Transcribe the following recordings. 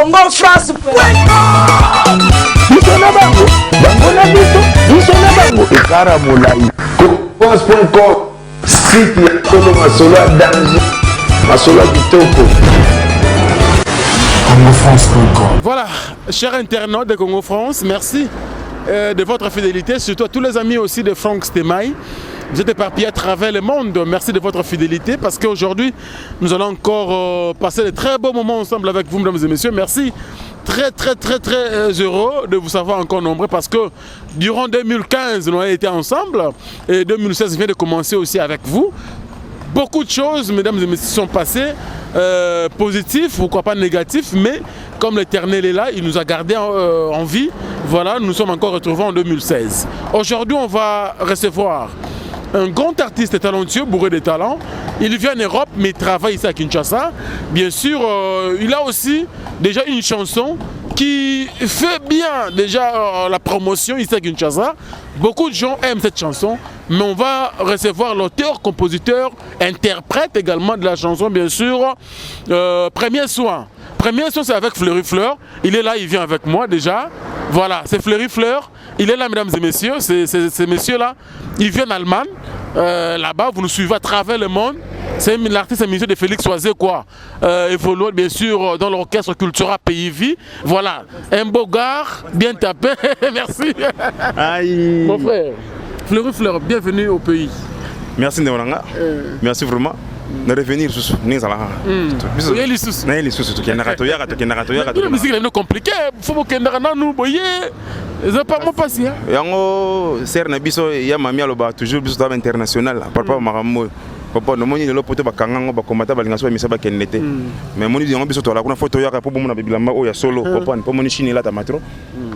Congo France. Biso na bango, bango na biso, biso na bango, ekara molai. France.com, site ya solo, masolo ya danger, masolo ya kitoko. CongoFrance.com. Voilà, chers internautes de Congo France, merci de votre fidélité, surtout à tous les amis aussi de Franck Stemay. Vous êtes éparpillés à travers le monde. Merci de votre fidélité parce qu'aujourd'hui, nous allons encore passer de très beaux moments ensemble avec vous, mesdames et messieurs. Merci. Très, très, très, très heureux de vous savoir encore nombreux parce que durant 2015, nous avons été ensemble et 2016 vient de commencer aussi avec vous. Beaucoup de choses, mesdames et messieurs, sont passées, positifs, pourquoi pas négatifs, mais comme l'Éternel est là, il nous a gardés en vie. Voilà, nous nous sommes encore retrouvés en 2016. Aujourd'hui, on va recevoir un grand artiste talentueux, bourré de talent. Il vit en Europe, mais il travaille ici à Kinshasa. Bien sûr, il a aussi déjà une chanson qui fait bien déjà la promotion ici à Kinshasa. Beaucoup de gens aiment cette chanson, mais on va recevoir l'auteur, compositeur, interprète également de la chanson, bien sûr. Premier soin. Premier soin, c'est avec Fleury Fleur. Il est là, il vient avec moi déjà. Voilà, c'est Fleury Fleur. Il est là, mesdames et messieurs. Ces messieurs-là, ils viennent d'Allemagne. Là-bas, vous nous suivez à travers le monde. C'est l'artiste musicien de Félix Wazekwa, quoi. Évolue bien sûr dans l'orchestre Cultura Pays Vie. Voilà, un beau gars, bien tapé. Merci. Aïe. Mon frère, Fleury Fleur, bienvenue au pays. Merci ndeko na nga. Merci vraiment. Na revenir susu ndenge ezalaka. Oye lisusu. Naye lisusu, tokendaka, toyaka, tokendaka, toyaka. Bino musique na compliqué, faut bokendaka nanu boye. Eza pas mo pasi. Yango sere na biso ya mami alobaka toujours, biso toza international par rapport makambo oyo. Papa, nomoni lelo poto bakanga yango, bakomata, balinga so bamisa bakende te, mais moni yango biso tozala kuna, faut toyaka mpo bomona bilamba oyo ya solo, comprendre? Mpo moni Chine elata trop,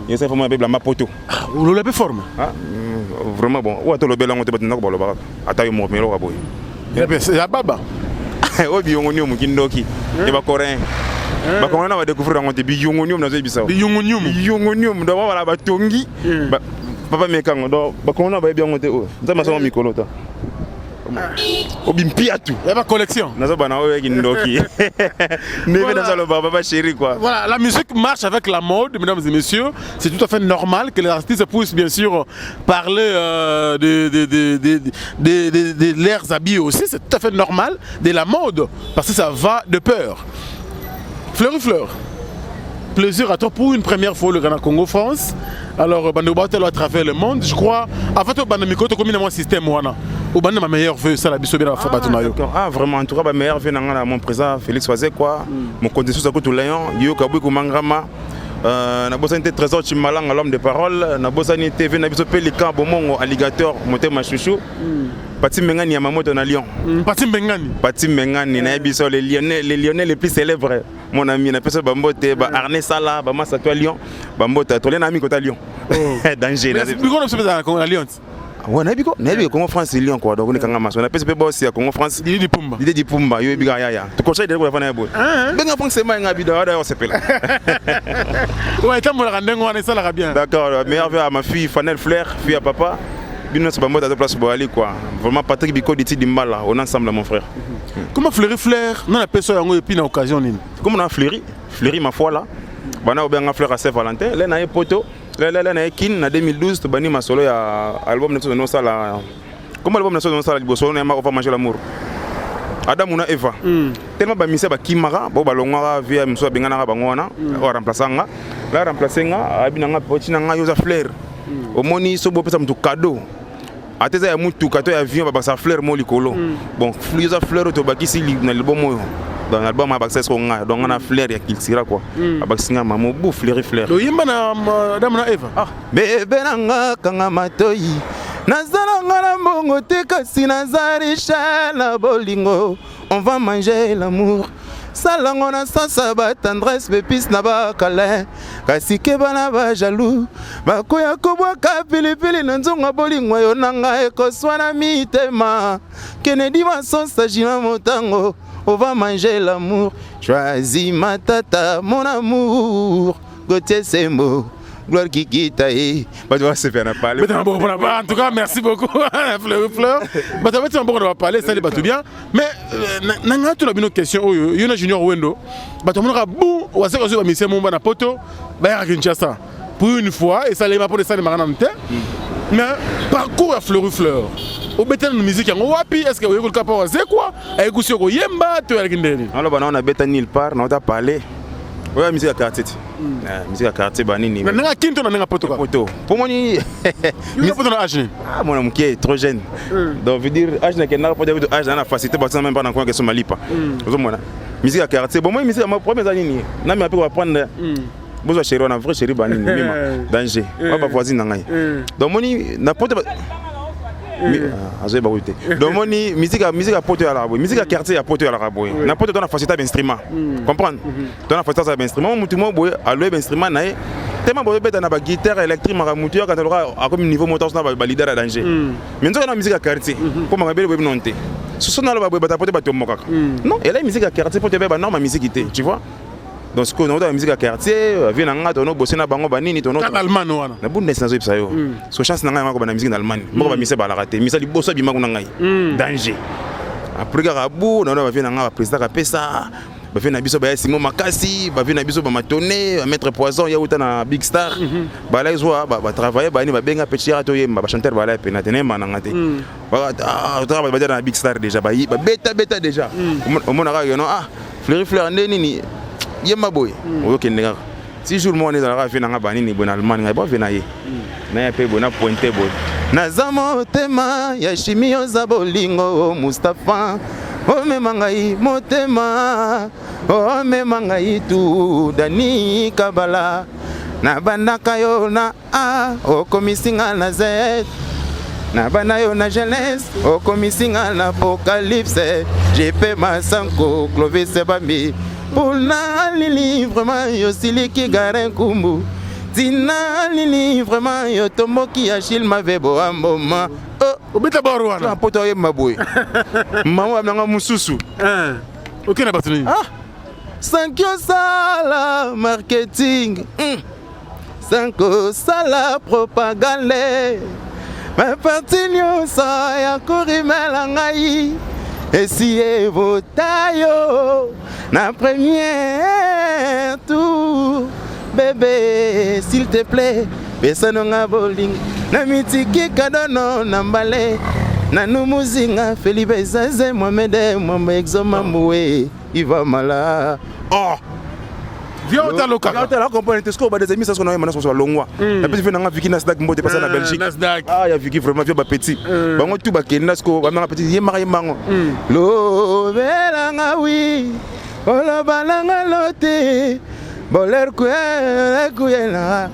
yesa, faut mona bilamba poto. Olola pe forme. Ah, vraiment, bon, oyo atolobela yango te, bato ndako balobaka ata yo moko meloko boye. Ya baba. Oyo biyongo mokindoki ya bacoréen, bakongo na badécouvrir yango te, biyongo niomu nazoyebisa. Biyongo niomu. Biyongo niomu, donc wala batongi papa mekango, donc bakongo na bayebi yango te. Oyo nzambe asongo mikolo ta obimpiatu. Ya ba collection. Nazobana oyo yaki ndoki ndenge nazaloba, papa chéri, quoi. Voilà, la musique marche avec la mode, mesdames et messieurs. C'est tout à fait normal que les artistes puissent bien sûr parler de leurs habits aussi. C'est tout à fait normal de la mode, parce que ça va de pair. Fleury Fleur, plaisir à toi pour une première fois le Ghana Congo France. Alors, bando batelo à travers le monde, je crois, avant tout, bando micro, tu comme un système wana. Ou bando ma meilleure vœu, ça la biso bien la fa bato na yo. Ah, vraiment, en tout cas, ba meilleur vœu na mon président Félix Wazekwa, mokonzi susu akutu Léon, yo Kabwi Kumangrama, nabosani te Trésor Chimalanga, l'homme de parole, nabosani te ve na biso mpe likan bomongo alligator motema chouchou, Pati Mengani ya Mamoto na Lyon. Pati Mbengani. Pati Mengani, nayebi so les Lyonnais, les Lyonnais les plus célèbres, mon ami, napesa bambote ba Arné Sala, bamasa to Lyon, bambote tolia na ami kota Lyon danger. Biko na biso na Lyon. Ouais, nayebi ko, nayebi Congo France Lyon, quoi. Donc nekanga maso, napesi mpe bosi ya Congo France. Didi Dipumba. Didi Dipumba, yo yebi kaka yaya, tokosa idele koyafana ya boye, benga Frank Sema nga bida wada osepela. Ouais, etambolaka ndenge wana, esalaka bien. D'accord, meilleur vœu à ma fille Fanel Flair, fille à papa. Bino nyonso bambote aza place boyali, quoi. Vraiment, Patrick Bikodi ti Dimbala, on est ensemble, mon frère. Comment Fleury Fleur non apesa yango et puis na occasion nini? Comme on a Fleury Fleury, ma foi là, bana obenga Fleur à Saint Valentin le na ye poto le le na ye kin na 2012, tobandi masolo ya album na biso nosala, comme album na biso nosala liboso na on va manger l'amour, Adamu na Eva. Tellement bamisia bakimaka bo balongwaka via mosusu, abenganaka bango wana, oyo aremplace nga la, remplace nga, abi na nga poti na nga, yo oza fleur. Omoni so bopesa motu cadeau, ata eza ya mutuka to ya avion, babakisa fleur mo likolo. Bon, yo oza fleur oyo tobakisi na album oyo, dans l'album abakisa esiko nga, donc nga na fleur ya Cultura, quoi. Abakisi nga mamo bu Fleury Fleur. Oyimba na Adamu na Eva. Ah, bebe na nga, kanga matoi, naza na nga na mbongo te, kasi naza riche na bolingo. On va manger l'amour, salango na sasa batendresse, bepise na bakalin, kasi keba na bajaloux bakoya kobwaka pilipili na nzongo. Bolingo yo na ngai ekoswana mitema. Kennedy Masonsa Jina Motango, on va manger l'amour. Choisis Matata, mon amour. Gauthier Sembo. Gloire Kikita e bato basepela na parler. Beta maboko mpona ba, en tout cas merci beaucoup, Fleur Fleur. Bato babeti maboko na bapale, esali bato bien. Mais na ngai tuna bino question oyo, yo na Junior Wendo, bato bamonaka bu waseka ozwi bamisie momba na poto bayaka Kinshasa pour une fois, esalema mpona esalemaka nanu te. Mais parcours ya Fleury Fleur, obetela na musique yango wapi? Est ce que oyekolika mpa Wazekwa ayekusi yo koyemba to eyalaki ndeni? Naloba nao nabeta nulle part, naota parler oyo musique ya quartier ti. Musique ya quartier banini. Na ndenge akini to na ndenge poto kaka? Poto, po moni. Yo poto na âge nini? Ah, mwana moke, trop jeune. Donc veut dire âge nakendaka po âge na na facilité batina même pas na question malipa. Ozomona musique ya quartier, bon, moi musique ya problème eza nini, nami ape koapprendre bozwa chéri wana, vrai chéri banini mima danger wa bavoisine na ngai. Donc moni na poto azoyeba kutu te. Donc moni musique ya poto eyalaka boye, musique ya quartier ya poto eyalaka boye. Na poto to na facilité ya bainstrument, comprendre, to na facilité ya bainstrument. Mutu moko boye aloye bainstrument na ye tema boye, obeta na baguitare électrique, maka mutu yoka taloka akomi niveau moko na baleader ya danger. Mais nzoka na musique ya quartier mpo maka ebele boyebi non te. Soso naloba boye, bato poto batomokaka non, elai musique ya quartier mpo toyeba banorme ya musique te, tu vois. Donc sikoyo naota musique ya quartier, vie na nga tono bose na bango banini tono. Kaka Allemagne wana? Na Bundes. Nazoyebisa yo, so chance na ngai yango kobanda musique na Allemagne moko, bamise balaka te, misa liboso abima kuna ngai danger. Après kaka bu naona bavie na ngai, baprésident kapesa bavie na biso, baya Simo makasi, bavie na biso bamatone, bamaître Poison ya uta na Big Star, balai zwa batravaille bani, babenga petit yaka toyemba. Bachanteur balai pena te, nayemba nanga te, badia na Big Star déjà, babeta beta déjà. Omonaka keno ah, Fleury Fleur nde nini, yemba boye, oyokende kaka. Si jour moko ezalaka vie nanga banini boye na Allemagne, ngai bavie na ye naya mpe boye na pointe boye, naza motema ya shimi, oza bolingo Mustapha, omema ngai motema, omema ngai tu Dani Kabala, nabandaka yo na A, okomisi nga na Z, nabanda yo na Genèse, okomisi nga na Apocalypse, JP Masanko, Clovis Bambi mpona lili vraiment yo siliki garin kumbu tina lili vraiment yo tomboki Achille Mavebo amboma. Obeta bor wana? Poto oyemba boye, mama bamnanga mosusu. Oke na bato nini? Ah, sanki osala marketing, sanki osala propagande, baparti nyonso ya korimela ngai esi evota yo na premier tour. Bébé, s'il te plaît, pesano bolingo na mitiki kadono na mbale nanu muzinga Felipe Zaze Mohamed Mwamba exoma mbuwe Iva Mala, oh. Viens, otalo kaka. Otala comprendre te. Sikoyo badeza misa, siko na yemba nyonso balongwa. Napesi vie nanga Viki Nasdak mbote, pasa na Belgique. Nasdaq. Ah, ya Viki vraiment, vie bapetit bango tu bakenda. Sikoyo bamanga petit yembaka, yembango lobelanga wi, oloba nanga lote boler kuyela,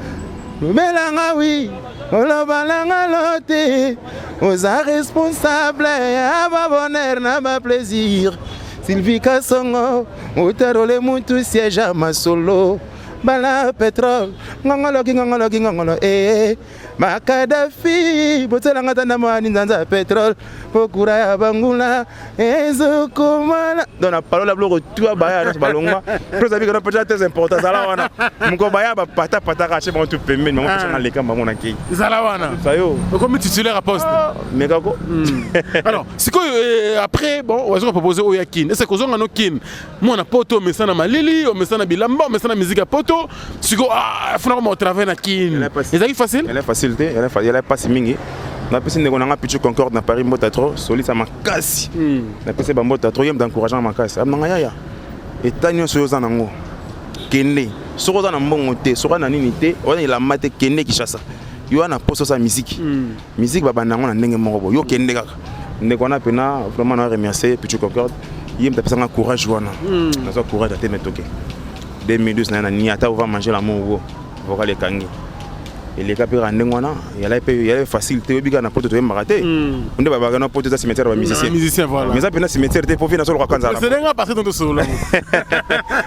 lobelanga wi, oloba nanga lote, oza responsable ya babonheur na baplaisir. Sylvie Kasongo utarole mutu siège ya masolo bala pétrole ngongoloki ngongoloki ngongolo eh Makadafi botelanga tanda mwani nzanza ya pétrole po kura ya banguna ezokomana. Donc na palola biloko tu, baya nyonso balongwa. Mpe ozabi kena peut-être très important zala wana moko, baya bapatapataka atie bango tu pembeni, bango mpe naleka bango na kei. Zala wana. Sayo. Okomi titulaire à poste. Mekako. Alors sikoyo, après, bon, waza kopropose oyo ya Kine, ese kozonga no Kine, mwana poto omesana malili, omesana bilamba, omesana musique ya poto, sikoyo ah, funaka ma otravaille na Kine, ezalaki facile? Elle est facile te, elle est pasi mingi. Napesi ndeko nanga Pichu Concorde na Paris mbota trop, solisa makasi. Napesi bambota trop, ye moto encourageant makasi amnanga yaya eta nyonso oyo oza nango, kende. Soki oza na mbongo te, soki oza na nini te, oza na elamba te, kende Kinshasa. Yo wana poso osala musique, musique babanda yango na ndenge moko boye, yo kende kaka. Ndeko wana mpena vraiment na remercier Pichu Concorde, ye moto apesanga courage wana. Nazwa courage ate metoke 2012 na ye na niata ova manger l'amour wo vocal ekangi eleka mpe kaka ndenge wana. Yala mpe yala facile te, oyebi kaka na poto toyembaka te, nde babaka na poto eza cimetière ya bamusicien. Musicien, voilà. Mais eza mpena cimetière te, po vie nasoloka kanzala. Selenga parce que tonto solo.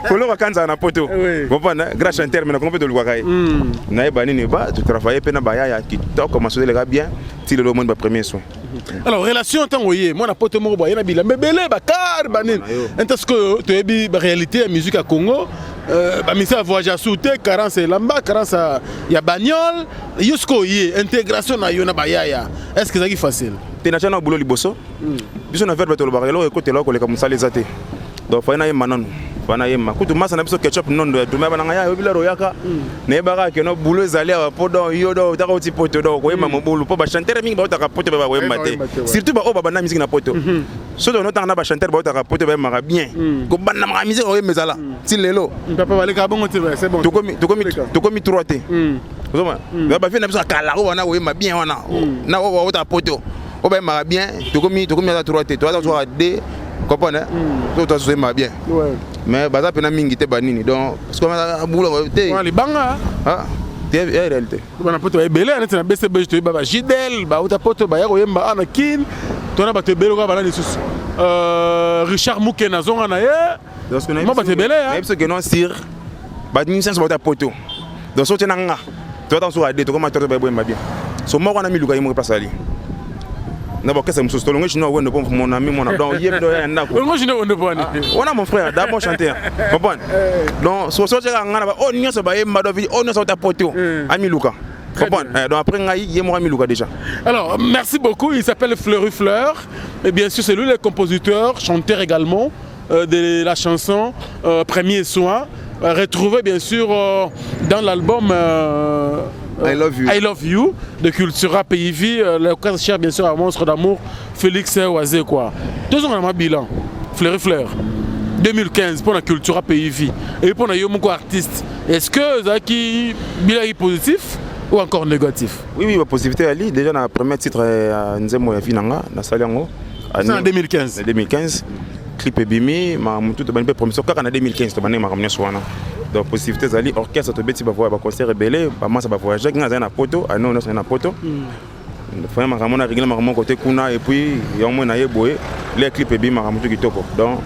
Koloka kanzala na poto. Comprendre, grand chanteur, mais na kongo mpe tolukaka ye nayeba nini ba totravaille mpe na bayaya kitoko, masolo eleka bien ti lelo omoni bapremier soin. Alors relation, ntango oye mwana poto moko boye na bilamba ebele, bakar banini, nta sikoyo toyebi baréalité ya musique ya Congo. Bamisa voyage asu te, carence elamba, carence ya bagnole. Yo sikoyo ye intégration na yo na bayaya, est ce que ezalaki facile? Te, natya na bulo liboso. Biso na verbe tolobaka, eloko ekotela koleka mosala eza te. Donc fai nayemba nanu, fai nayemba kutu masa na biso Ketchup Nondo ya tuma bananga ya yobi lero oyaka, nayebaka ke no bulo ezali awa, po donc yo do otaka oti poto, donc koyemba mobulu, mpo bachanteur mingi baotaka poto mpe bakoyemba te, surtout baoyo babanda musique na poto. Soki onotanga na bachanteur baotaka poto, bayembaka bien. Kobandamaka musique, oyemba ezala ti lelo. Papa, baleka bongo te, c'est bon. Tokomi trois te. Ozomona bavie na biso ya kala oyo wana koyemba bien wana na oyo baotaka poto oyo bayembaka bien, tokomi ata trois te, toaza zwaka deux, comprendre? To tozoyembaka bien, mais baza mpena mingi te banini. Donc parce que bula te. Libanga. Te, ya réalité. Bana poto ebele neti na BCBG, toyeba bagidel bauta poto, baya koyemba ana Kine. Tona bato ebele kaka bana lisusu, Richard Muke nazonga na ye, mwa bato ebele. Nayebi soki non sur bamusicien nyonso bauta poto. Donc soki na nga toata mosuku ade, tokoma toto bayeboyemba bien. So moko wana miluka ye moko place ali na baorchestre mosusu. Tolongo Junior Wendo mpo mon ami mona, donc ye mpe ya ndako. Olongo Junior Wendo mpo wani? Wana mon frère da bon chanteur, comprendre? Donc so so tiaka nga na ba oyo nyonso bayemba, do oyo nyonso bauta poto, amiluka, comprendre? Donc après ngai, ye moko amiluka déjà. Alors merci beaucoup. Il s'appelle Fleury Fleur et bien sûr c'est lui le compositeur, chanteur également de la chanson Premier Soin, retrouvé bien sûr dans l'album I Love You. I Love You de Cultura Pays Vie, le cas cher bien sûr à Monstre d'amour Félix Wazekwa. Deux ans dans bilan, Fleury Fleur 2015 pour la Cultura Pays Vie et pour la yo moko artiste. Est-ce que ça qui bilan est positif ou encore négatif? Oui, positivité ali déjà na premier titre nzembo ya vie nanga na sali yango. C'est en 2015. 2015, clip ebimi, makambo tu tobandi mpe promotion kaka na 2015, tobandi makambo nyonso wana. Donc positivité ezali, orchestre tobeti baconcert ebele, bamasa bavoyage, nga azali na poto, ano nyonso na poto, faya makambo na régler makambo kote kuna. Et puis yango moi na ye boye le clip ebimi, makambo tu kitoko. Donc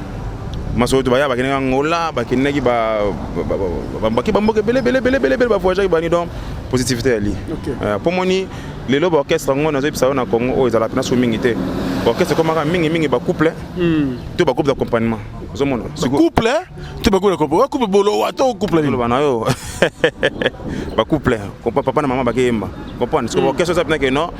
masolo to baya, bakendaki Angola, bakendaki baki bamboka ebele ebele ebele ebele ebele, bavoyageaki bani. Donc positivité yali mpo moni lelo baorchestre yango nazoyebisa yo na Congo oyo ezala mpena so mingi te. Orchestre ekomaka mingimingi bacouple to bagroupe d'accompagnement, ozomona? Couple to bagroupe d'accompagnement, couple bolowa to couple? Oloba na yo bacouple, papa na mama bakeyemba, comprendre? Parce que orchestre oza mpena ke non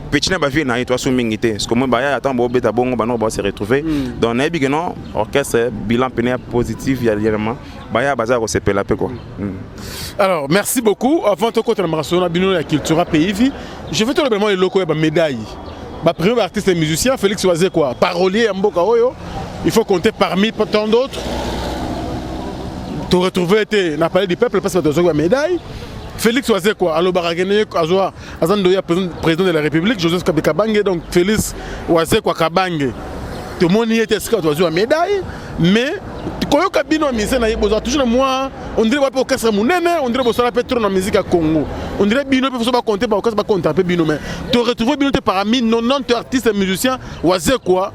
petit na bavie na ye toaso mingi te, parce que moi baya atan bobeta bongo banoko base retrouver. Donc nayebi ke non orchestre bilan pene ya positif ya réellement baya baza kosepela mpe quoi. Alors merci beaucoup. Avant tokota na makambo na bino ya Cultura Pays Vie, je vais toloba eloko ya bamédaille, bapremier artiste et musicien Félix Wazekwa, parolier ya mboka oyo, il faut compter parmi tant d'autres, to retrouver te na Palais du Peuple parce que tozwaki bamédaille. Félix Wazekwa alobaka kende azwa aza ndoyi ya président de la République Joseph Kabila Kabange. Donc Félix Wazekwa Kabange, tomoni ye te esika bato bazwi bamédaille. Mais koyoka bino ya musicien na ye, bozwa toujours na mwa on dirait wapi orchestre monene, on dirait bosala mpe trop na musique ya Congo, on dirait bino mpe so bacompte baorchestre, bacompta mpe bino. Mais to retrouve bino te parmi 90 artistes et musiciens Wazekwa,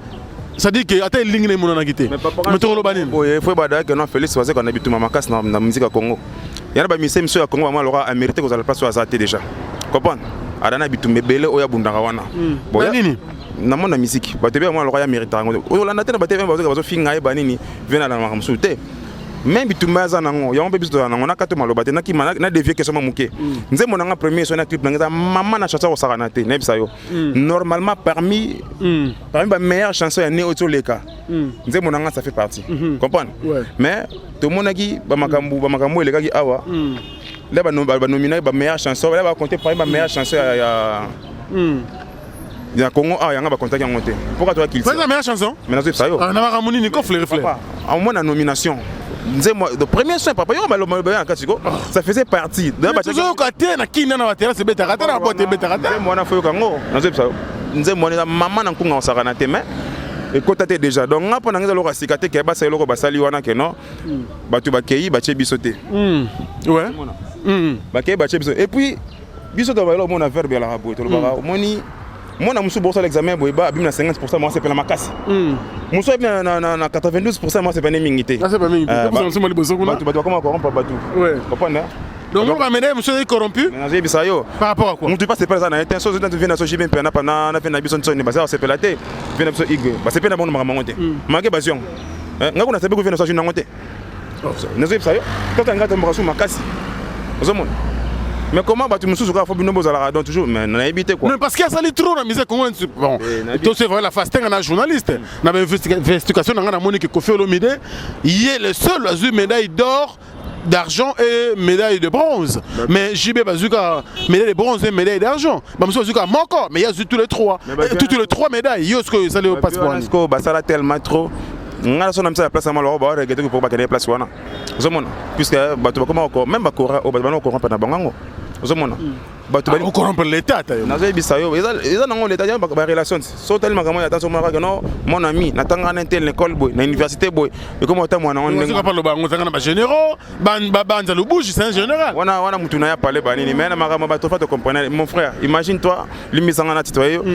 c'est-à-dire que ata elingi na emonanaki te. Mais tokoloba nini? Boye fo ebadaka ke non Félix Wazekwa na bituma makasi na musique ya Congo yana bamusicien miso ya Congo bama loka amérité kozala place oyo aza te déjà, comprendre? Ada na bitumba ebele oyo abundaka wana. Bon, nini? Namona musique bato ebele mwana loka ya mérite yango. Olanda te na bato bazoka bazofinga ye banini vie na makambo mosusu te, mais bitumba aza nango yango mpe biso tozala nango. Nakati maloba te, nakima na dévier question ma moke. Nzembo nanga premier so na clip nanga eza mama na chanson kosakana te. Nayebisa yo, normalement parmi bameilleure chanson ya ne oyo toleka, nzembo nanga ça fait partie, comprendre? Mais tomonaki bamakambo elekaki awa nde banominaki bameilleure chanson, la bacompte parmi bameilleure chanson ya Congo awa, yanga bakontaki yango te mpoka toya culture. Meilleure chanson? Mais nazoyebisa yo. Na makambo nini ko Fleury Fleur? Au na nomination nzembo de premier soin, papa, yo baloba ya kati ko ça faisait partie. Tozoyoka te na Kina, na baterrasse ebetaka te, na babote ebetaka te. Nzembo wana fo yoka yango. Nazoyebisa yo, nzembo wana eza mama na nkunga osakana te, mais ekota te déjà. Donc nga mpo na nga eza eloko ya sika te ke basala eloko basali wana ke non bato bakei batie biso te. Bakei batie biso et puis biso tobayela omona verbe elaka boye, tolobaka omoni mwana mosusu bosala examen boye, ba abimi na 50, mwa sepela makasi. Mosusu abimi na 92, mwa sepela mingi te. Bato bakoma corrompre bato, comprendre? Donc on va mener monsieur est corrompu. Nazoyebisa yo. Par rapport à quoi? Mutu pa sepela eza na ye te. So vie na so jibe mpe na pa na vie na biso nsoni basala sepela te. Vie na biso igwe basepela na bango makambo yango te, make bazwi yango. Nga kuna sepe ku vie na so azwi nango te. Nazoyebisa yo, tata ngai tombaka su makasi, ozomona. Mais comment bato mosusu kaka fo bino bozalaka donc toujours? Mais nayebi te quoi. Mais parce que asali trop na musique congolaise. Bon, Eh, to c'est vrai, la face tenga na journaliste na investigation na nga, namoni que Koffi Olomide ye le seul azwi médaille d'or, d'argent et médaille de bronze, mais JB bazuka médaille de bronze et médaille d'argent, bamosusu bazuka moko, mais ye azwi tous les trois. Toutes les trois médailles. Yo, ce que ezali au passeport? Sikoyo basala tellement trop, nga so na misala place ya maloko, baoregretter po bakende place wana, ozomona, puisque bato bakoma même bakora oyo bato bana kocorrompre na bango yango, ozomona bato ocorrompre l'état ta yo. Nazoyebisa yo, eza nango leta ya barelation. So otali makambo oyo, ata so omonaka no mon ami, natanga na tel école boye, na université boye, ekoma ota mwana ngo ndenge. Paloba yango, ozanga na bagénéraux, Banza Lubuji, c'est un général. Wana wana mutu na ya pale banini, mais na makambo bato fa tocomprendre, mon frère. Imagine toi, limbisanga na tito yo,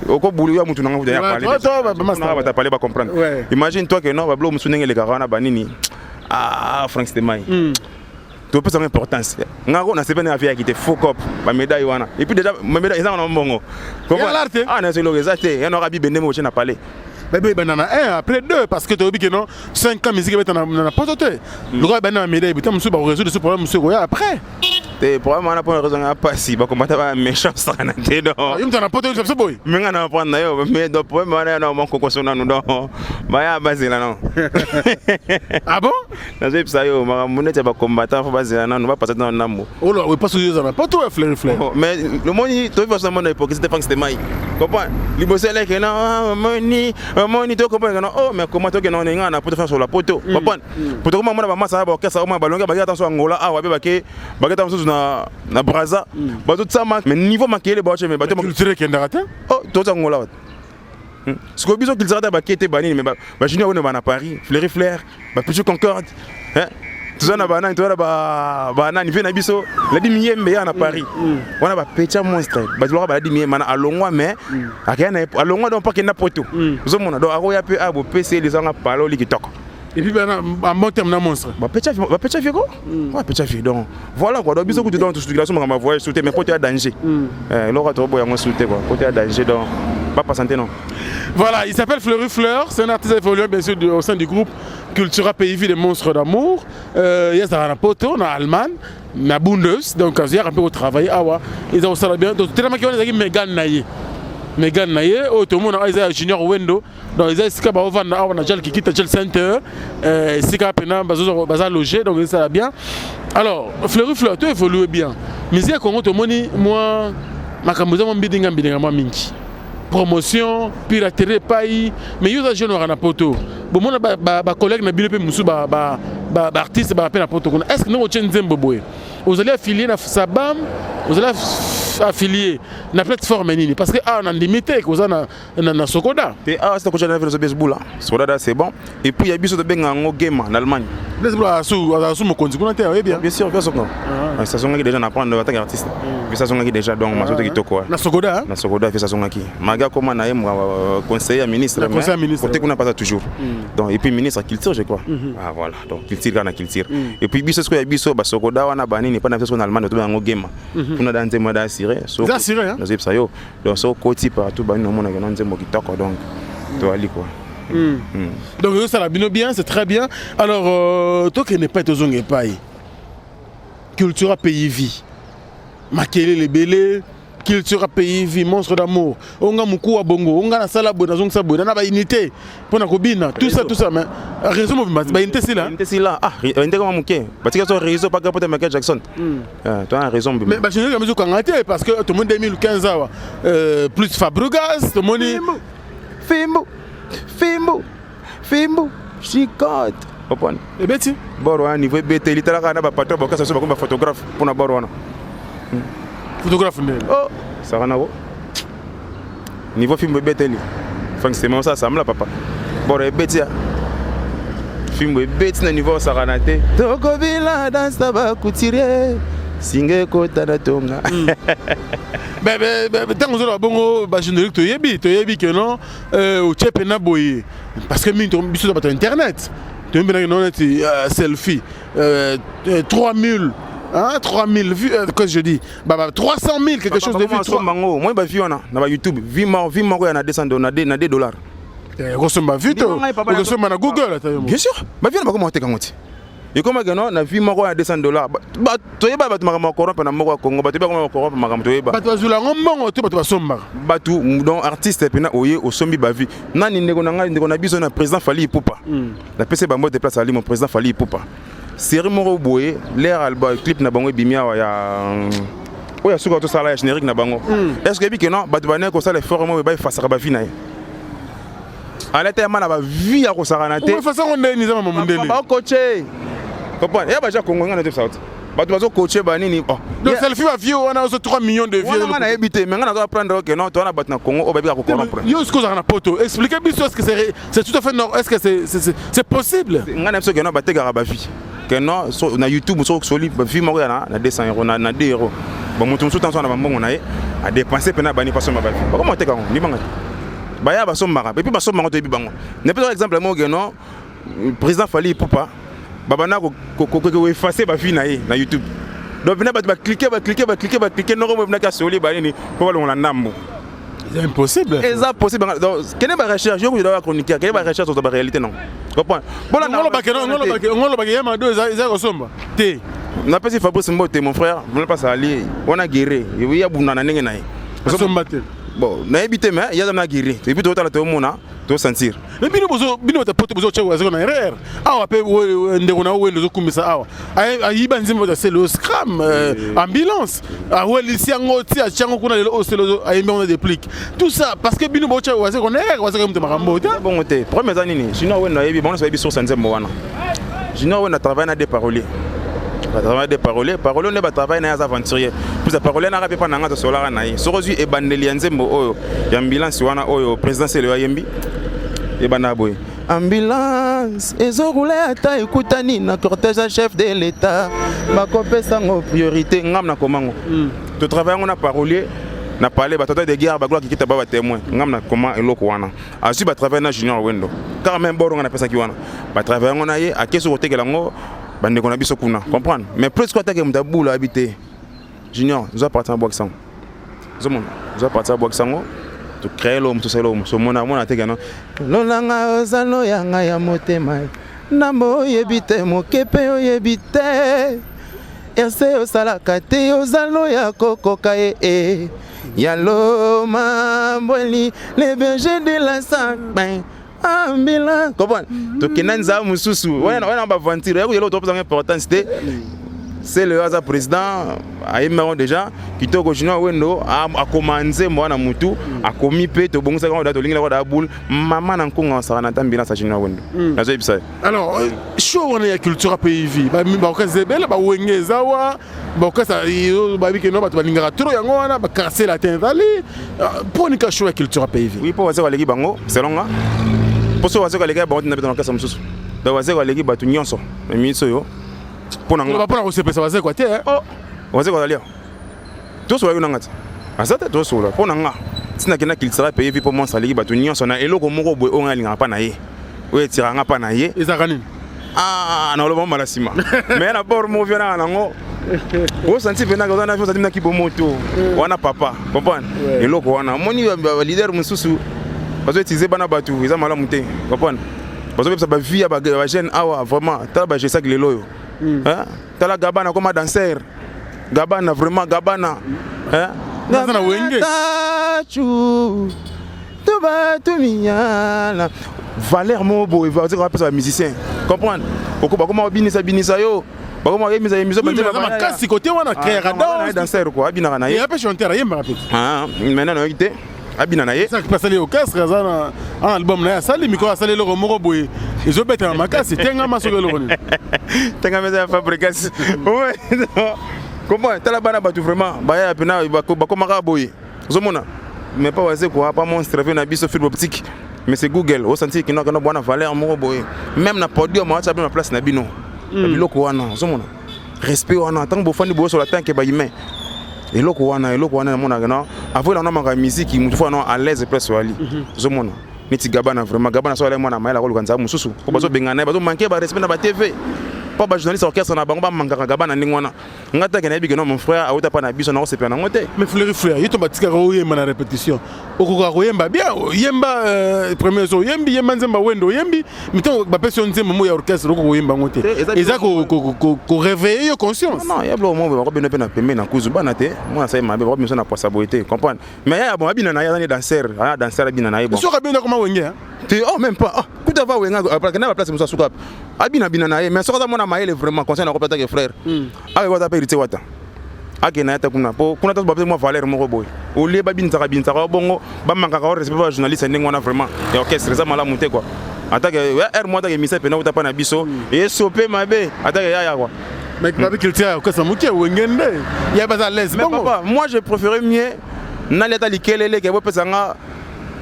okobulu ya mutu nanga ya pale, bato pale bacomprendre. Imagine toi que non, babilo mosusu ndenge elekaka wana banini. Ah, Frank Stemai, topesanga importance ngako nasepeni afia yaki te, faux cop bamédaille wana. Et puis déjà médaille eza wana mbongo. Ah, na eloko eza te, ya noka bibende mo na palais. Bebe ebanda na 1, après 2, parce que toyebi ke non, 5 ans musique ebeta na poto te. Lokola ebanda na médaille, buta mosusu bakorésoudre ce problème mosusu ekoya après. Te, problème wana mpona raison ya pasi, bakombata ba méchant sakana te donc. Yo moto na poto, biso boye. Me nga na prendre na yo, mais donc problème wana ya na mokokoso nanu, donc baya bazela non. Ah bon? Nazoyebisa yo, makambo neti ya bacombattant, fo bazela nanu, bapasa nanu ndambo. Olo epasi oyo eza na poto ya Fleur Fleur. Mais lomoni toyebi façon mona hypocrisie te, Frank Stemai, comprend liboso eleke na omoni omoni to comprendre no. Oh, mais comment tokende na nga na poto fa sur la poto, comprendre poto koma mona bamasa ya baorchestre oma balongi bakei ata so Angola awa be bake baketa mosusu na Braza, bazotsama, mais niveau makele baoche, mais bato culture ekendaka te. Oh, toza Angola wato sikoyo, biso culture ata bake te banini, mais bajunior oyo bana Paris, Fleury Flair, bapichu Concorde, toza na banani, toza na banani mpe na biso Ladi Miyembe ya na Paris wana, bapetia monstre, bato loka baladi Miyembe na alongwa, mais akeya na alongwa donc mpo akenda poto, ozomona. Donc akoya mpe a bopesi ye lizanga paloli kitoko. Et puis ben, en bon terme na monstre. Bapetia vie ko, bapetia vie. Donc voilà quoi. Donc biso kutu, donc tosukila makambo ya voyage sute, mais poto ya danger, eloko toboya yango sute quoi, poto ya danger, donc bapasante non. Voilà, il s'appelle Fleury Fleur, c'est un artiste évoluant bien sûr au sein du groupe Cultura Pays Vie des Monstres d'Amour. Il y a na poto, na Allemagne, na Bundes, donc il y a un peu travailler awa. Ils ont ça bien. Donc tellement qu'il y a Megan na ye. Megan na ye, oh tout le monde a Junior Wendo. Donc ils ont esika ba ovanda awa na Jal Kikita Jal Center, esika pena bazo baza loger, donc ça va bien. Alors, Fleury Fleur, tu évolues bien. Musique Congo to moni moi makambo za mbidinga mbidinga mwa mingi. Promotion piraterie epai, mais yo oza jeune waka na poto, bomona bacollègue na bino mpe mosusu baartiste baa mpe na poto kuna. Est ce que ndenge otie nzembo boye, ozali affilié na Sabam, ozali affilié na plateforme nini? Parce que awa na ndimi te koza na Sokoda. Te, awa sita kotya na velo besbula Sokoda, c'est bon. Et puis ya biso tobenga yango Gema na Allemagne. Azala su mokonzi kuna te, oyebi? Bien sûr, bien sûr, sazongaki déjà na prendre en tant qu'artiste, puis sazongaki déjà, donc maso kitoko. Na Sokoda. Na Sokoda, puis sazongaki maga koma na ye conseiller ya ministre. Conseiller ya ministre. Côté kuna pasa toujours, donc et puis ministre culture, je crois. Ah voilà, donc culture kana culture. Et puis biso sikoyo ya biso basokoda wana banini mpa na biso na Allemagne, tobenga yango Gema kuna, da nzembo da assuré. Assuré. Nazoyebisa yo, donc so okoti partout banini, omonaka na nzembo kitoko, donc toali quoi. Donc ça la bino bien, c'est très bien. Alors tokende epai, tozonga epai Culture Pays Vie, makelele ebele. Culture Pays Vie Monstre d'Amour, onga mokuwa bongo, onga nasala boye, nazongisa boye na baunité mpona kobina, tout ça, tout ça, mais réseau mobimba baunité sila. Unité sila, ah, unité kama moke batika so réseau paka pota Michael Jackson, to na raison. Mais bagénérique ya okanga te, parce que tomoni 2015 awa, plus Fabregas tomoni. Fimbu fimbu fimbu chicote, opone. Ebeti. Bor wana niveau ebeteli, talaka na bapatron bakasa so bakomi baphotographe mpona bor wana. Photographe ndenge? Oh, saka nako niveau fimbu ebeteli, Frank Sema osala samla papa, bor ebeti ya fimbu ebeti na niveau osakana te, tokobila dansa bacouturier singa ekota na tonga. Ntango ozoloba bongo bagénérique, toyebi ke non, otie mpena boye, parce que mingi biso toza bato ya internet, toyebi mpenaki non, neti selfie 3000, hein, 3000 vues, qu'est-ce que je dis, bah, 300 000 quelque chose de vues. Bango moi ba vues wana na ba YouTube, vue moko, vue moko ya na 200 na 2 dollars. Okosomba vue to okosomba na Google? Bien sûr, ba vues na bakoma oteka ngo ti. Ekomaki no na vie moko ya 200 $. Toyeba bato makambo ya corrompre na moko ya Congo, bato yeba corrompre makambo toyeba. Bato bazwela yango mbongo to bato basombaka? Bato, donc artiste mpena oye osombi bavues. Nani? Ndeko na ngai, ndeko na biso na président Fally Ipupa. Napesi bango de place. Ali mon président Fally Ipupa, série moko boye, l'air alba clip na bango ebimi awa ya oyo ya suka tosala ya générique na bango. Est ce que yebi ke non, bato bandeki kosala effort moko baefasaka bavues na ye, aleta yamba na bavues ya kosakana te. Façon ndeni eza mama mondele. Bakoche comprendre ya baja Congo, nga na tebisa te, bato bazokoche banini. Donc selfie, bavues wana ozo 3 millions de vues. Wana nga nayebi te, mais nga nazo apprendre ke non, toza na bato na Congo oyo babika kocorrompre. Yo soki ozalaka na poto, explique biso, est ce que c'est tout à fait normal? Est ce que c'est possible? Nga na biso ke non, batekaka bavues, ke non, na YouTube soki soli bavue moko ya na 200 €, na 2 €. Bon, moto mosusu tanso na bambongo na ye adépense mpena bani pasomba bavues, bakoma oteka yango ndimanga te. Baya basombaka et puis basombaka, toyebi bango. Nepesaka exemple moko ke non, président Fally Ipupa babanda koeffacer bavues na ye na YouTube. Donc mpena bato baclique, baclique, baclique, baclique noko mo mpena asoli banini mpo balongola ndambo. C'est impossible. Eza possible. Donc kende barecherche, yo kuya chroniqueur, kende barecherche, oza baréalité non comprendre. Ngolobake ya mado eza kosomba te. Napesi Fabrice Mbote, mon frère, mpasa ali wana guerre ya bunda na ndenge na ye. Asomba te. Bon, nayebi te, mais yaza na guerre et puis totala, tomona, tosentir. Mais bino bozo, bino bato poto bozo tia na erreur awa mpe. Ndeko na wende ozokumisa awa, ayiba nzembo bato asele scram ambulance, awelisi yango ti atia yango kuna. Lelo osele ayembi yango na déplique, tout ça parce que bino botia wazeko na erreur, wazeko moto makambo te. Bongo te, problème eza nini? Junior Wendo ayebi bango nyonso, bayebi source ya nzembo wana. Junior Wendo atravaille na des paroliers, batravaille des paroliers, parolier nde batravaille na ye aza aventurier. Puis parolier naka mpe mpa na nga, tosolaka na ye. Soki ozwi ebandeli ya nzembo oyo ya ambulance wana oyo président Sele ayembi, ebanda boye: ambulance ezoroule ata ekutani na cortège ya chef de l'État, bakopesa yango priorité. Ngam na komango totravaille yango na parolier na palais, batata de guerre, bagloire kikita ba batémoin. Ngam na koma eloko wana, azwi batravaille na Junior Wendo kaka même boro nga napesaki wana, batravaille yango na ye, akesi kotekela yango bandeko na biso kuna, comprendre. Mais plus ko atake moto abula abi te, Junior zwa parti na bwakisa yango, ozomona, zwa parti ya bwakisa yango, tocrée lo mosusu, elo mosusu omona, omona te keno lolanga oza loyanga ya motema ndambo oyebi te, moke mpe oyebi te, erse osalaka te, oza loya kokoka ye e ya loma mbweli, le berger de la sapin ambulance, comprendre. Tokenda nzala mosusu wana wana baventure ya koyela, topesanga importance te. C'est le aza président ayembi yango déjà kitoko. Junior Wendo akoma nzembo wana, mutu akomi mpe tobongisaki yango, tolingi da boule mama na nkonga asaka na ambulance ya Junior Wendo, nazoyebisa ye. Alors show wana ya culture pays, baorchestre ebele, bawenge eza wa, baorchestre bayebi keno bato balingaka trop yango wana, baquartier latin ezali. Mpo show ya culture pays? Oui, mpo wazeko aleki bango selon nga. Mpo so wazeko aleki bango tina beta na orchestre mosusu. Donc wazeko aleki bato nyonso na minisi oyo mpo na nga. Mpona kosepesa wazeko te. Wazeko azali awa, tosola yo nanga te, aza te, tosola. Mpo na nga, ntina kenda cultura pays mpo monstre aleki bato nyonso na eloko moko boye oyo nga alingaka mpa na ye, oyo etiraka nga mpa na ye. Ezalaka nini? Ah, naloba mbala nsima, mais na bord moko via nanga nango osanti mpenaka oza na ozali naki bomoto wana, papa, comprendre. Eloko wana omoni, baleader mosusu bazoutiliser bana bato, eza malamu te, comprendre. Bazobebisa bavie ya bajeune awa vraiment. Tala bagesak lelo oyo, tala Gabana koma danser, Gabana vraiment, Gabana. Na wenge. Tobatumiala valeur moko boye apesa bamusicien, comprendre. Bakoma babinisa binisa yo, bakoma bayemisa yemisa. Makasi kote wana créera. Danser quoi, abinaka na ye. Ye mpe chanteur, ayembaka mpe. Maintenant nayoki te abina na ye. Asali orchestre, aza na album na ye, asali mikolo, asali eloko moko boye ezobetama makasi, tengama soki eloko nini. Tengama eza ya Fabricas, comprendre. Tala bana bato vraiment baya pena bakomaka boye, ozomona. Mais pas waze quoi, pas monstre ve na biso fibre optique, mais c'est Google osanti kino kino bwana valeur moko boye, même na podium atia bino na place na bino. Biloko wana ozomona, respect wana, ntango bofandi boyosola tanke bahumain, eloko wana, eloko wana namonaka na avoyela na maka musique, mutu fo na à l'aise place wali. Ozomona neti Gabana, vraiment Gabana so alai mwana mayele, akoluka nzala mosusu po bazobengana ye, bazomanke barespect na batv. Mpo bajournaliste orchestre na bango bamankaka Gabana ndenge wana. Nga take nayebi ke non, mon frère auta mpa na biso, nakosepela nango te. Mais Fleury Fleur, yo to batikaka oyemba na répétition, okoka koyemba bien, oyemba premier so, oyembi, yemba nzembo wendo, oyembi mitango bapesi yo nzembo mo ya orchestre, okoka koyemba yango te. Eza koréveiller yo conscience. Non, ya biloko moko bakobenda mpe na pembeni na kuzu bana te. Mwana asali mabe, bakobimisa na poisa boye te, comprendre. Mais ya bon, abina na ye, aza ne danser, aza danser, abina na ye bon. Soki abenda koma Wenge? Te, oh, même pas. Oh, kuta va Wenga na baplace mosusu, asuka abina bina na ye. Mais soki aza mwana mayele, vraiment conseil na kopesa ke frère awa wata mpe Héritier Wata akende ye te kuna, po kuna taso bapesa mwa valeur moko boye. Olie babinisaka binisaka bongo, bamankaka o respect bajournaliste ndenge wana, vraiment ya orchestre eza malamu te quoi. Atake r mo atake misa pena uta pa na biso esope mabe, atake yaya quoi. Mais babi culture ya orchestre moke, Wenge nde ya baza l'aise. Mais papa, moi je préférais mieux nali ata likelele ke bopesa nga,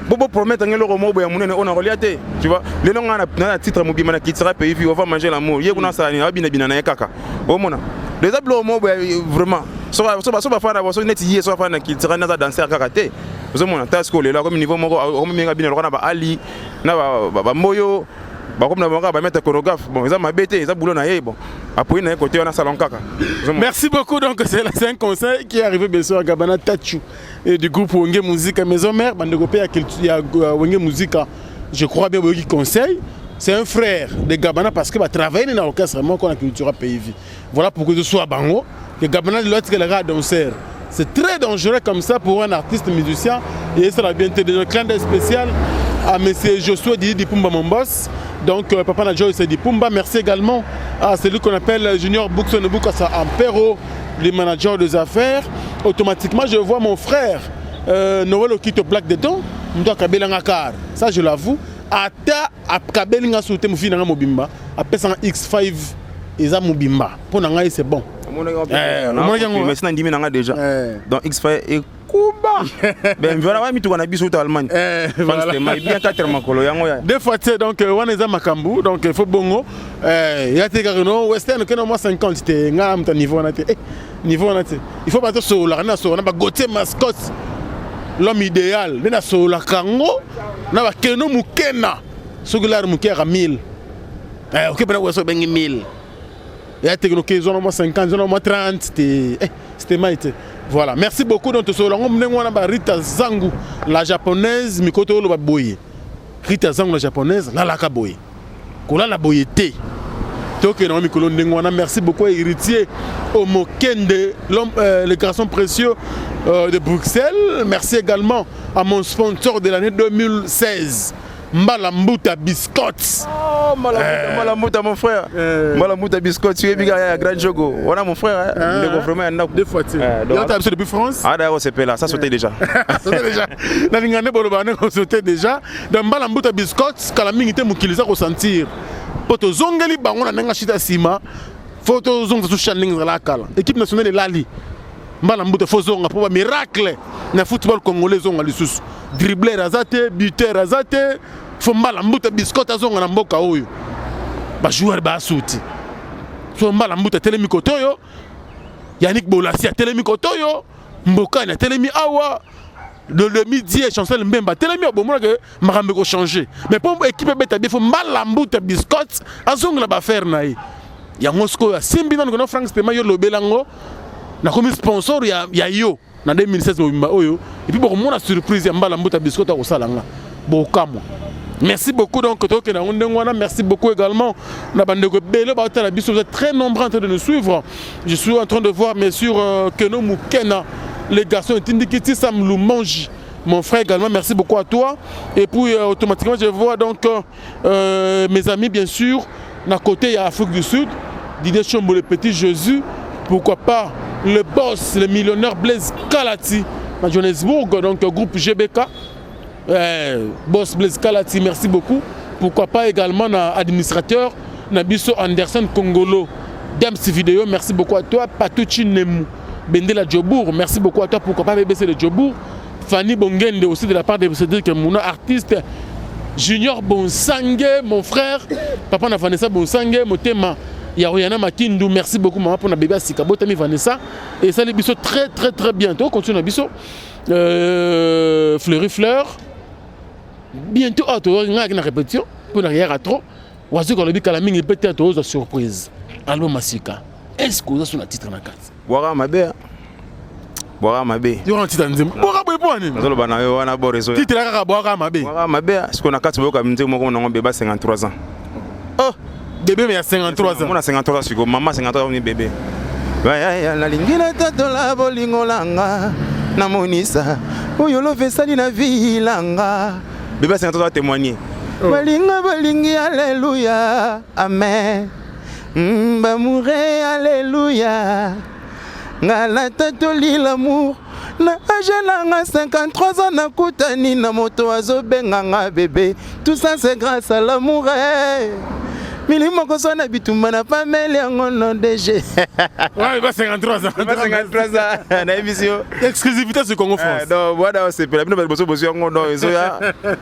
bo promettre nga eloko moko boye ya monene oyo nakolia te. Tu vois, lelo nga na titre mobima na Kitira Pays Vie, on va manger l'amour, ye kuna asala nini? Abinabina na ye kaka. Omona eza biloko moko boye vraiment. So bafana so neti ye, so bafana na Kitira, naza danser kaka te. Ozomona ta sikoyo lelo akomi niveau moko, akomi mingi abina lokola na baali na bamboyo, bakomi na bango bamaître chorégraphe. Bon, eza mabe te, eza boulot na ye. Bon, apoyi na ye côté wana, salon kaka. Merci beaucoup. Donc c'est un conseil qui est arrivé bien sûr à Gabana Tachu et du groupe Wenge Musica Maison Mère. Bandeko pe ya Wenge Musica, je crois bien boyoki conseil. C'est un frère de Gabana parce que va travailler dans l'orchestre moko na Cultura Pays Vie. Voilà pourquoi je suis à bango que Gabana l'autre que le danseur, c'est très dangereux comme ça pour un artiste musicien et ça va bien été. Déjà, clin d'œil spécial à monsieur Josué Didi Pumba, mon boss. Donc papa na Joyce Didi Pumba. Merci également à celui qu'on appelle Junior Bookson Bukasa Ampero, le manager des affaires. Automatiquement, je vois mon frère Noël Okito Plaque de Don, moto akabelanga car ça, je l'avoue, ata akabeli nga su te, mofi nanga mobimba apesanga X5 eza mobimba mpo na ngai, c'est bon. Omonaki yango? Mais sina ndimi nanga déjà. Donc X5 ekuba ben voilà, wa mituka na biso uta Allemagne bien 4 makolo yango ya. Deux fois te. Donc wana eza makambo. Donc il faut bongo ya te kaka no western kena mwa 50 te. Nga moto niveau wana te, niveau wana te. Il faut bato sololaka nde nasolola na bagotier Mascotte, l'homme idéal, nde nasololaka yango na bakeno mokena. Soki lare moke yaka 1000, oke mpena weso obengi 1000 ya te, noke ezwana mwa 50, ezwana mwa 30 te, c'était mai te. Voilà, merci beaucoup. Donc tosolola yango ndenge wana. Barita Zangu la japonaise, mikolo toyoloba boye, Rita Zangu la japonaise, lalaka boye, kolala boye te. Tokende yango mikolo ndenge wana. Merci beaucoup, Héritier Omokende, l'homme, le garçon précieux de Bruxelles. Merci également à mon sponsor de l'année 2016, Mbala Mbuta Biscotte. Oh, Mbala Mbuta, mon frère. Mbala Mbuta Biscotte, tu es bien ya Grand Jogo. Voilà mon frère, hein. Ndeko vraiment ya ndako. Deux fois tu. Donc tu depuis France. Ah d'ailleurs c'est là, ça sautait déjà. Sautait déjà. Na lingane boloba ne sautait déjà. Donc Mbala Mbuta Biscotte, kala mingi te mokili za ko sentir. Po tozongeli bango na ndenge shita nsima, fo tozongisa so ndenge ezala kala. Équipe nationale elali. Mbala Mbuta fo zonga mpo bamiracle na football congolais ezonga lisusu. Dribbleur aza te, buteur aza te. Fo Mbala Mbuta Biscotte azonga na mboka oyo. Bajoueur baasuti so Mbala Mbuta atelemi kote oyo, Yannick Bolasi atelemi kote oyo, Mbokani atelemi awa, le midi Chancel Mbemba atelemi. Bomonaka makambo ekochange. Mais mpo équipe ebeta bien, fo Mbala Mbuta Biscotte azongela baaffaire na ye. Yango sikoyo asimbi nanu kona Frank Stema. Yo lobela yango, nakomi sponsor ya yo na 2016 mobimba oyo. Et puis bokomona surprise ya Mbala Mbuta Biscotte akosala nga, bokamwa. Merci beaucoup. Donc tokende yango ndenge wana. Merci beaucoup également na bandeko ebele baotala biso. Vous êtes très nombreux en train de nous suivre. Je suis en train de voir bien sûr Keno Mukena, les garçons etindikiti, Sam Lumanji, mon frère également, merci beaucoup à toi. Et puis automatiquement je vois donc mes amis bien sûr na côté ya Afrique du Sud, Didier Chombo, le petit Jésus, pourquoi pas le boss, le millionnaire Blaise Kalati à Johannesburg, donc groupe GBK, boss Blaise Kalati, merci beaucoup. Pourquoi pas également na administrateur na biso Anderson Congolo Dems Vidéo, merci beaucoup à toi. Patuchi Nemu Bendela Djobour, merci beaucoup à toi. Pourquoi pas BBC de Djobour, Fanny Bongende aussi de la part de Cédric Mouna, artiste Junior Bonsange, mon frère, papa na Vanessa Bonsange, motema ya Royana Makindu, merci beaucoup maman pour na bébé Sika botami Vanessa et ça les biso très très très bientôt continue na biso Fleury Fleur bientôt. Ah, to nga na répétition pour na arrière trop wazi ko lobi kala mingi peut-être tozwa surprise. Album ya sika, est ce que oza so na titre na kati? Bwaka mabe, bwaka mabe. Yo wana titre nzembo bwaka boye mpo nini? Nazoloba na yo wana bor ezoya. Titre kaka bwaka mabe. Bwaka mabe. Sikoyo na kati boyoka nzembo moko nango beba 53 ans. Oh, bébé, mais ya 53 ans. Mona 53 ans sikoyo, mama 53 ans ni bébé. Bayaya, nalingi natatola bolingo langa, namonisa oyo love esali na vie langa. Bébé 53 ans témoigner. Balinga balingi, alléluia, amen. Bamoure, alléluia. Nga natatoli l'amour na âge nanga 53 ans, nakutani na moto azobenganga bébé. Tout ça, c'est grâce à l'amour, eh. Milimo kozwa na bitumba na pameli yango no DG. Ouais, ba 53 ans. 53 ans, nayebisi yo. Exclusivité sur Congo France. Donc wana osepela bino liboso bozwi yango. Donc ezoya,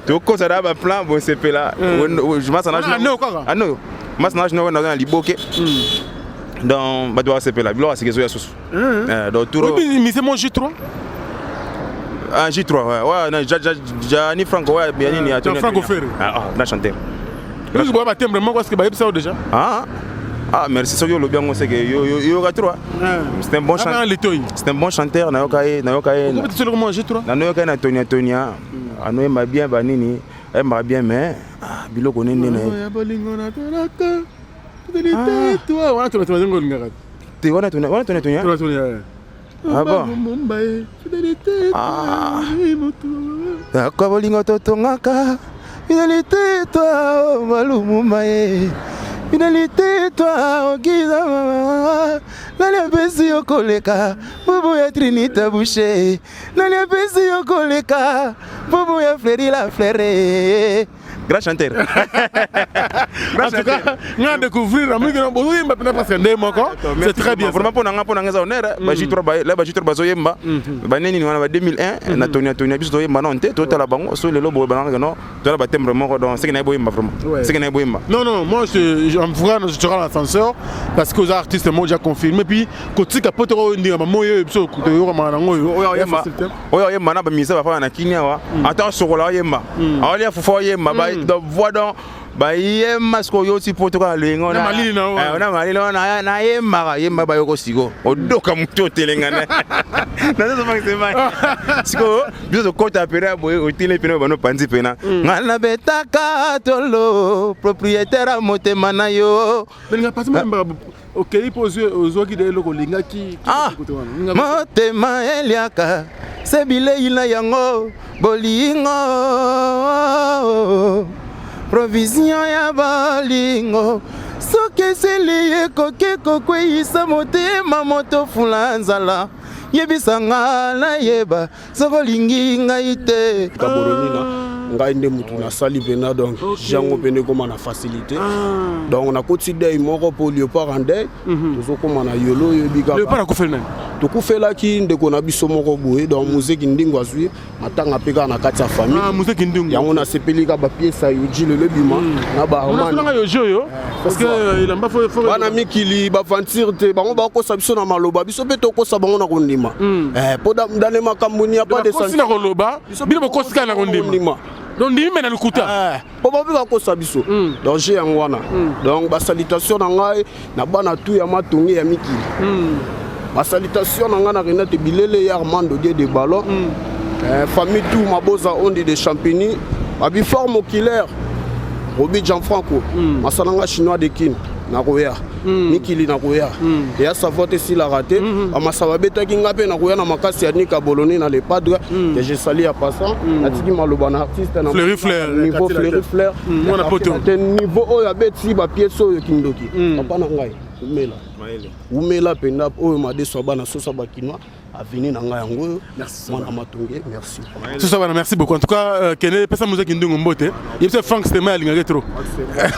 tokosa na baplan, bosepela. Ano kaka? Ano masa na naza na liboke. Donc bato bakasepela, biloko asika ezoya susu. Donc tour Mise mo J3. Ah, J3, ouais, non, Gianni Franco, ouais, bien nini. Franco Ferre. Ah, ah, grand chanteur. Nous boya batimbre moko, est-ce que bayebisa yo déjà? Ah, ah, merci. Soki olobi yango, c'est que yo yoka trop. C'est un bon chanteur. C'est un bon chanteur, nayoka ye, nayoka ye. Comment J3? Nayoka ye na Tonia Tonia. Anoyemba bien banini, ayembaka bien, mais ah, biloko nini na ye. Bolingo na tolaka. Fidélité toi. Wana tona tona olingaka. Te, wana Tonia, wana Tonia Tonia. Tona Tonia. Ah bon? Mumbai, fidélité. Ah. Akwa bolingo totongaka, fidélité toi malumumba ye, fidélité toi okiza mama. Nani apesi yo koleka bubu ya Trinita Boucher? Nani apesi yo koleka bubu ya Fleri la Flere? Grand chanteur. En tout cas, nga découvrir amiki na bozoyemba mpena parce que nde moko, c'est très bien. Vraiment, mpo na nga eza honneur. Ba J3 la, ba J3 bazoyemba baneni wana ba 2001 na Tonia Tonia. Biso toyemba non te, totala bango so lelo boye bananga no tola batimbre moko. Donc seke na ye boyemba vraiment, seke na ye boyemba. Non, non, moi, en vrai, je te rends l'ascenseur parce que aux artistes moi déjà confirmé, puis kotika poto oyo ndinga bamoyo oyo biso toyokamaka nango oyo. Oyo oyemba na bamisa bafana na kini awa, ata osokola oyemba, aolia fufa oyemba. Donc voix, donc bayemba sikoyo oti po toka loyengo Na malili na yo. Na malili wana nayembaka yemba bayoko siko odoka motu otelengana nazozobakisema. Sikoyo biso tokɔta pene ya boye, otele pene bano panzi pena nga nabetaka tolo propriétaire ya motema na yo. Belinga pasi moyembaka okei mpo ozwaki de eloko olingaki. Ah, motema eliaka se bilei na yango, bolingo provision ya bolingo. Soki esili, ekoki kokweyisa motema, moto fula nzala. Yebisanga nayeba soki olingi ngai te. Kabolonina, ngai nde mutu nasali mpena. Donc jango mpena ekóma na facilité. Donc nakoti deuil moko mpo Léopard en deuil, tozokóma na yolo, oyebi kaka. Léopard akufeli nani? Tokufelaki ndeko na biso moko boye. Donc muzeki ndingo azwi matanga mpe kaka na kati ya famille. Ah, muzeki ndingo. Yango nasepeli kaka bapiesa yoji lelo ebima na baarmani yoji oyo, parce que elamba bana mikili baventure te. Bango bakosa biso na maloba, biso mpe tokosa bango na kondima, mpo dane makambo ni apa na koloba, bino bokosi kaka na kondima. Donc ndimi me na lokuta. Mpo bango mpe bakosa biso. Danger yango wana. Donc basalutation na ngai na bana tu ya Matonge ya mikili, basalutation na ngai na Renate Bilele ya Armando Die de Ballon, famille tout Maboza Ondi de Champigny, babi forme oculaire Robi Gianfranco, masalanga chinois de Kine. Nakoya mikili, nakoya eya savo te, esilaka te. Bamasa babetaki nga mpe nakoya na makasi ya Nika Boloni na Le Padre que je sali ya passant. Natiki maloba na artiste na niveau Fleury Fleur te, niveau oyo abeti bapiese oyo kindoki. Papa na ngai, umela, umela mpenza. Oyo madeso ya bana soso ya bakinois, aveni na ngai yango oyo, mwana Matonge, merci. Soso bana, merci beaucoup en tout cas. Kene pesa muzeki ndungu mbote, yebisa Frank Stema alingaki trop.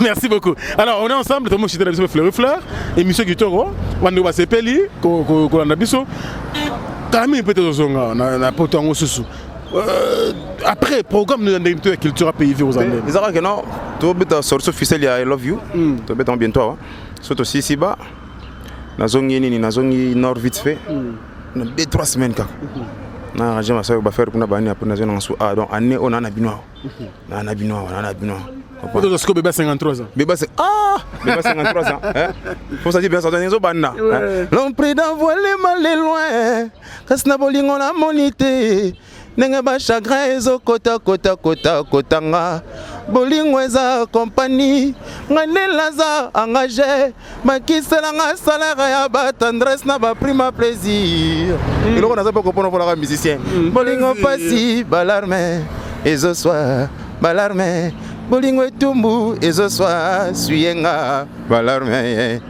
Merci beaucoup. Alors on est ensemble, tomoshitela biso Fleury Fleur, émission kitoko, bandeko basepeli kolanda biso. Kala mingi mpe tozozonga na poto yango susu. Après programme na ndenge to ya culture ya pays ozala ndenge? Eza kaka no tobeta sortie officielle ya I Love You, tobeta bientôt awa. So tosisi ba nazongi nini, nazongi nord vite fait na 2 3 semaines kaka. Na arrange masala bafere kuna bani après nazwi nanga su. Ah, donc année oyo naa na bino awa, naa na bino awa, naa na bino awa. Otoza sikoyo bébé 53 ans. Bébé, c'est ah bébé 53 ans, hein? Faut ça dire bien, ça donne banda. L'homme pris d'envoler mal loin, kasi na bolingo na moni te ndenge bachagrin ezokota kota kota kotanga. Bolingo eza kompani, ngai nde naza engagé, bakiselanga salaire ya batendresse na baprime ya plaisir. Eloko naza mpe kopona mponaka musicien. Bolingo pasi, balarme ezoswa, balarme bolingo etumbu ezoswa, suyenga balarme.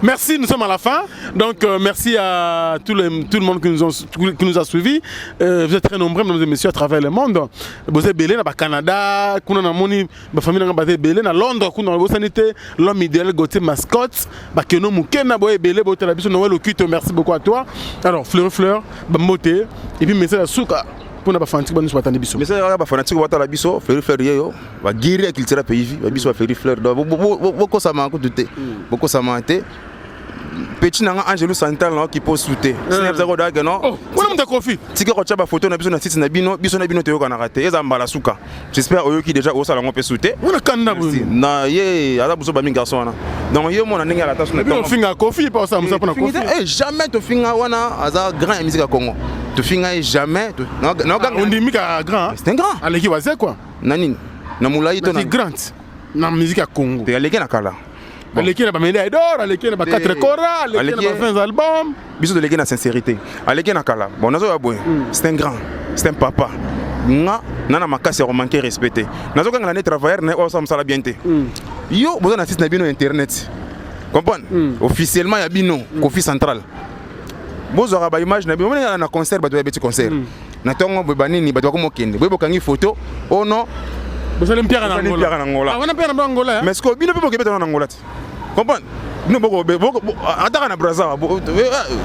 Merci, nous sommes à la fin. Donc, merci à tout le monde qui nous a suivis. Vous êtes très nombreux, mesdames et messieurs, à travers le monde. Vous êtes belé, na Canada, kuna na moni, ba famille na ba belé, na Londres, kuna na sanité, l'homme idéal, Gauthier Mascotte, ba Keno Mukena, boye belé, boye la biso Noël Okito, merci beaucoup à toi. Alors, Fleur Fleur, ba mote, et puis message à Souka, pour na ba fanatique ba nous batandi biso. Mais ça ba fanatique batala biso, Fleury Fleur yeyo, ba guerrier ya culture pays, ba biso ba Fleury Fleur. Donc bokosama kutu te, bokosama te. Petit nanga Angelo Santal na ki pose te. Sinebza ko dake no. Oh, wana muta Kofi. Tika kotia bafoto na biso na site na bino, biso na bino toyokanaka te, eza mbala suka. J'espère oyoki déjà, osala yango mpe su te. Wana kanda boye. Na ye aza biso bami garçon wana. Donc ye mona ndenge alata su na Bino finga Kofi pa osala musa pona Kofi. Eh, jamais tofinga wana, aza grand ya musique ya Congo. Tofinga ye jamais. Ondimi ka grand. C'est un grand. Aleki waze quoi. Na nini? Na molai to na na grand na musique ya Congo. Te, aleki na kala. Aleki na bamédaille d'or, aleki na ba 4 kora, aleki na ba 20 albums. Biso toleki na sincérité, aleki na kala. Bon, nazoya boye, c'est un grand, c'est un papa. Nga na makasi ya komanke respect te. Nazokanga na ne travailleur na ye oyo asala mosala bien te. Yo boza na site na bino internet, comprendre, officiellement ya bino Kofi Central, bozwaka baimage na bino. Omoni na concert, bato babeti concert na ntongo boye, banini, bato bakomokende boye, bokangi photo oh non. Bosali mpiaka na Bosali Angola. mpiaka na Angola. Ah, wana mpiaka na Angola, eh? Mais sikoyo bino mpe bokebeta na Angola te, comprendre, bino ataka na Braza,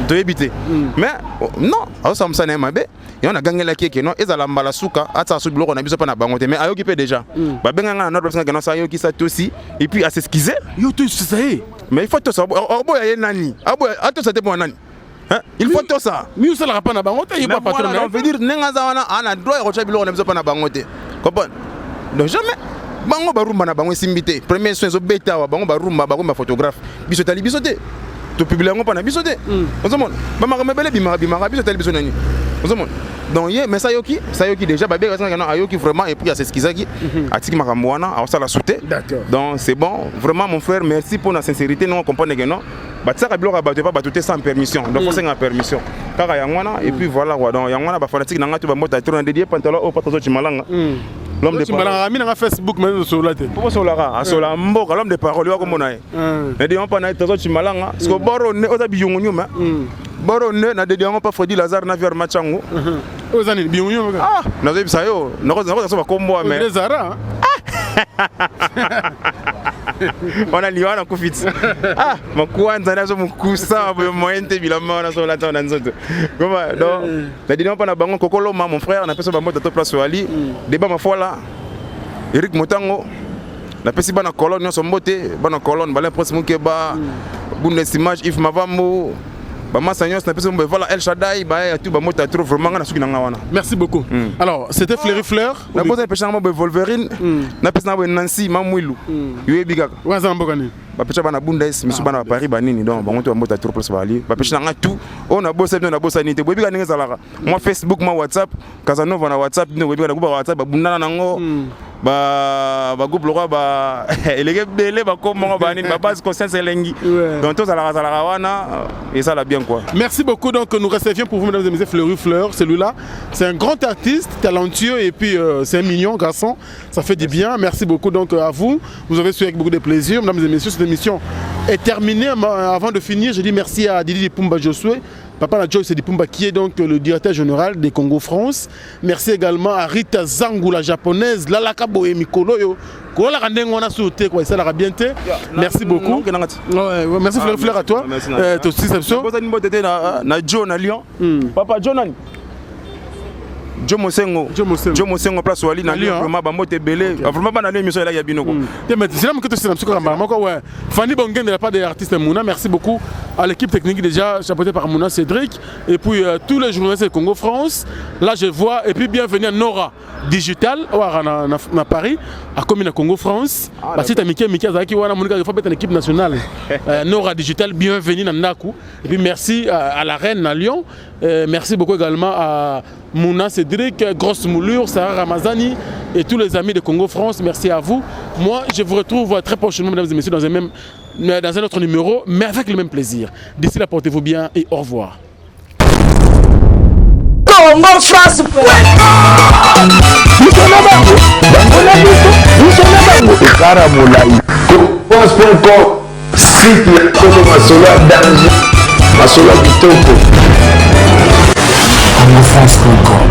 toyebi te. Mais oh, non, azosala mosala na ye mabe. Yango nagangelaki eke non, ezala mbala suka atisaka so biloko na biso mpe na bango te. Mais ayoki mpe déjà, babenganga na nord, basengaka non, sa ayokisa tosi et puis as'excuse. Yo to ça ye. Mais il faut tosa. Aboya ye nani? Aboya atosa te mpo na nani? Hein? Il faut tosa. Mi osalaka mpa na bango te, ye pa patron na ye. Veut dire ndenge aza wana, ana droit ya kotya biloko na biso mpa na bango te, comprendre. Donc jamais bango barumba na bango esimbi te, premier soin ezobeta awa, bango barumba, bakomba photographe, biso etali biso te, topublie yango mpa na biso te. Ozomona bamakambo ebele bimaka bimaka, biso etali biso nani? Ozomona, donc ye, mais sayoki, sayoki déjà, babeka basengaka non, ayoki vraiment et puis as'excusaki, atiki makambo wana, aosala su te. Donc c'est bon, vraiment, mon frère, merci pour la sincérité. Non, comprendre que non, batiaka biloko ya bato epa bato te sans permission. Donc osenga permission kaka yango wana et puis voilà quoi. Donc yango wana, bafanatique na ngai to bambota tro na dédié pantalon oyo pata ozotimalanga, l'homme de parole. Timbalanga mi nanga Facebook, mais osola te. Po bosolaka, asola mboka, l'homme de parole, yo akomona ye na dédié mpa na ye tozo timalanga. Parce que boro ne oza biyongo nyuma, boro ne na dédié yango mpa Fredi Lazare na Vier Machango. Oyo eza nini, biyongo nyuma? Ah, nazoyebisa yo, nakoza so bakombo mais Ondire Zara. Wana liwa wana kufi ti. Ah, makwanza nazo mokusa boye, moyen te, bilamba wana so olata na nzoto koma. Donc na dini mpa na bango kokoloma, mon frère, napesi bango tato place oali deba mafola Eric Motango. Napesi bana colonne nyonso mbote, bana colonne Balin Prince Mukeba, Bundesimage, Yves Mavambu, bamasa nyonso napesi mbo. Voilà, El Shaddai baya tu bamota trop vraiment. Nga na suki na nga wana. Merci beaucoup. Alors, c'était Fleury Fleur. Naposa epesa nga boye Wolverine, napesa nga boye Nancy Mamwilu, yoyebi kaka. Waza na mboka nini? Bapesa bana Bundes, misu bana baparis banini. Donc bango to bambota trop place bali, bapesa na nga tout oyo nabosa bino, nabosani te. Boyebi kaka ndenge ezalaka, mwa Facebook, mwa WhatsApp, Casanova na WhatsApp, bino boyebi kaka na groupe ya WhatsApp babundana nango, bagroupe lokwa ba eleki ebele, bakomongo banini, babase conscience elengi. Donc tozalaka zalaka wana, ezala bien quoi. Merci beaucoup. Donc, nous recevions pour vous, mesdames et messieurs, Fleury Fleur. Celui-là, c'est un grand artiste, talentueux et puis c'est un mignon garçon. Ça fait du bien. Merci beaucoup donc à vous. Vous avez suivi avec beaucoup de plaisir. Mesdames et messieurs, cette émission est terminée. Mais avant de finir, je dis merci à Didi Pumba Josué. Papa la Joyce Dipumba qui est donc le directeur général des Congo France. Merci également à Rita Zangou, la japonaise, Lalaka Boye Mikoloyo. Kola ndenge wana sur te quoi, ça la bien te. Merci beaucoup. Ouais, merci Fleur Fleur à toi. Merci. Toi aussi, c'est ça. Bosani mbote te na Joe na Lyon, papa Joe nani. Joe Mosengo. Joe Mosengo. Joe Mosengo place wali na Na Lyon, Lyon vraiment bambote ebele. Vraiment bana Lyon émission elaki ya bino quoi. Te, mais c'est là que tu sais, ouais. Fanny Bongen de la part de l'artiste Mouna, merci beaucoup à l'équipe technique déjà chapeautée par Mouna Cédric et puis tous les journalistes de Congo France. Là, je vois, et puis bienvenue à Nora Digital, oyo na Paris, à commune à Congo France. Ah, Bah, c'est Mike Mike Azaki, wana Monika, il faut mettre une équipe nationale. Nora Digital, bienvenue dans Naku. Et puis merci à la reine à Lyon. Merci beaucoup également à Mouna Cédric, Grosse Moulure, Sarah Ramazani et tous les amis de Congo France. Merci à vous. Moi, je vous retrouve très prochainement, mesdames et messieurs, dans un autre numéro, mais avec le même plaisir. D'ici là, portez-vous bien et au revoir. Congo France. Biso na bango, bango na biso, biso na bango ekara molai. France.com, site ya solo, masolo ya danger, masolo ya kitoko.